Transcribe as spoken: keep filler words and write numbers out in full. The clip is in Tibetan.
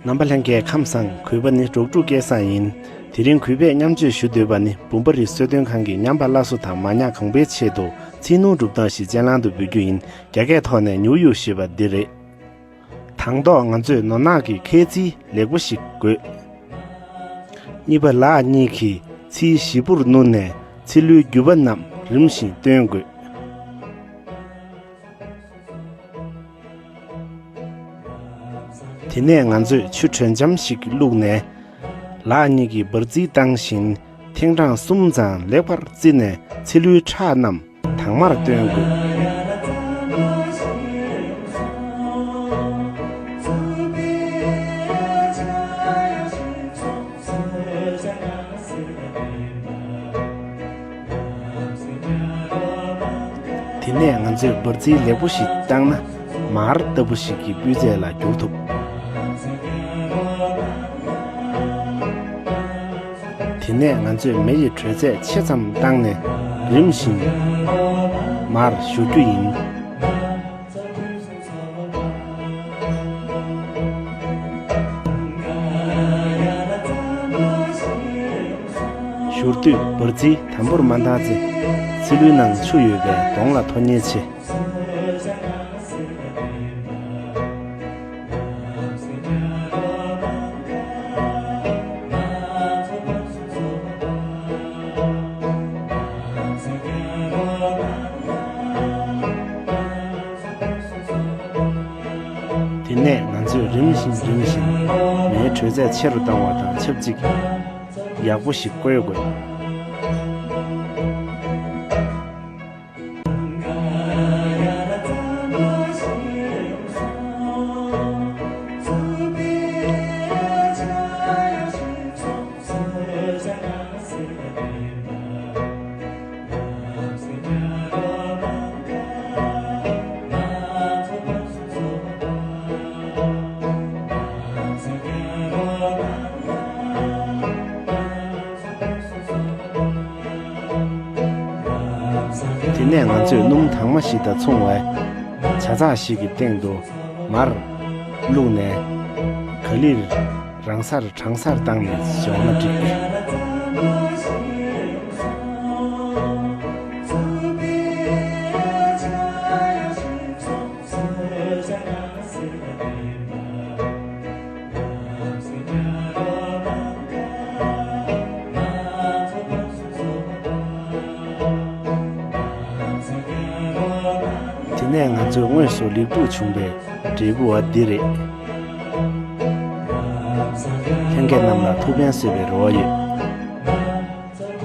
རྣམ་པ་ལྷན་རྒྱས་ཁམས་བཟང་། གུས་པ་ནི་འབྲོག་ཕྲུག་སྐལ་བཟང་ཡིན། དེ་རིང་གུས་པས་མཉམ་སྤྱོད་ཞུ་འདོད་པ་ནི་འབུམ་པ་རི་གསོལ་སྟོན་ཁང་གི་ཉམས་པ་སླར་གསོ་དང་མ་ཉམས་གོང་འཕེལ་ཆེད་དུ་ཚིག་ཉུང་སྒྲུབ་སྟངས་ཤིག་སྤྱན་ལམ་དུ་འབུལ་རྒྱུ་ཡིན། རྒྱ་སྐད་ཐོག་ནས་ཉུང་ཡུ་ཞེས་པ་འདི་རེད། དང་ཐོག་ང་ཚོས་ནོར་གནག་གི་ཁ་ཚིག་ལེགས་པོ་ཞིག་འགོད། གཉིས་པ་ལག་གཉིས་ཀྱིས་ཚིག་ཞིབ་པོར་བསྣུན་ནས་ཚིག་ལྷུའི་རྒྱུ་བ་རྣམས་རིམ་བཞིན་སྟོན་དགོས། དེ་ནས་ང་ཚོས་ཆུ་དྲོན་འཇམ་ཞིག་བླུགས་ནས། ལག་གཉིས་ཀྱིས་འབར་རྩིས་བཏང་བཞིན་ཐེངས་གྲངས་གསུམ་ཙམ་ལེགས་པར་བརྩིས་ནས་ཚིག་ལྷུའི་ཁྲག་རྣམས་དྭངས་མར་སྟོན་དགོས། དེ་ནས་ང་ཚོས་འབར་རྩིས་ལེགས་པོ་ཞིག་བཏང་ན་མར་ལྟ་བུ་ཞིག་གི་སྤུས་ཚད་ལ་འགྱུར་ཐུབ། དེ་ནས་ང་ཚོས་མེ་ཡི་དྲོད་ཚད་ཆེ་ཙམ་བཏང་ནས་རིམ་བཞིན་མར་བཞུ་རྒྱུ་ཡིན། བཞུར་དུས་འབར་རྩིས་དམ་པོར་མ་བཏང་ཚེ་ཚིག་ལྷུའི་ནང་ཆུ་ཡོད་པས་གདོང་ལ་ཐོ་ཉེ་ཆེ། དེ་ནས་ང་ཚོས་རིམ་བཞིན་རིམ་བཞིན་མེའི་དྲོད་ཚད་ཆེ་རུ་བཏང་བ་དང་ཆབས་ཅིག་ཡག་པོ་ཞིག་བསྐོལ་དགོས། དེ་ནས་ང་ཚོས་སྣུམ་དྭངས་མ་ཞིག་དང་མཚུངས་པའི་ཇ་ཚགས་ཤིག་གི་སྟེང་དུ་མར་བླུགས་ནས་ག་ལེར་རང་སར་གྲང་སར་བཏང་ནས་བཞག་ན་འགྲིག། དེ་ནས་ང་ཚོས་དངོས་སུ་ལེགས་གྲུབ་བྱུང་བའི་འབྲས་བུ་བ་འདི་རེད། ལྷན་རྒྱས་རྣམས་ལ་ཐུགས་ཕན་གསོས་པའི་རེ་བ་ཡོད།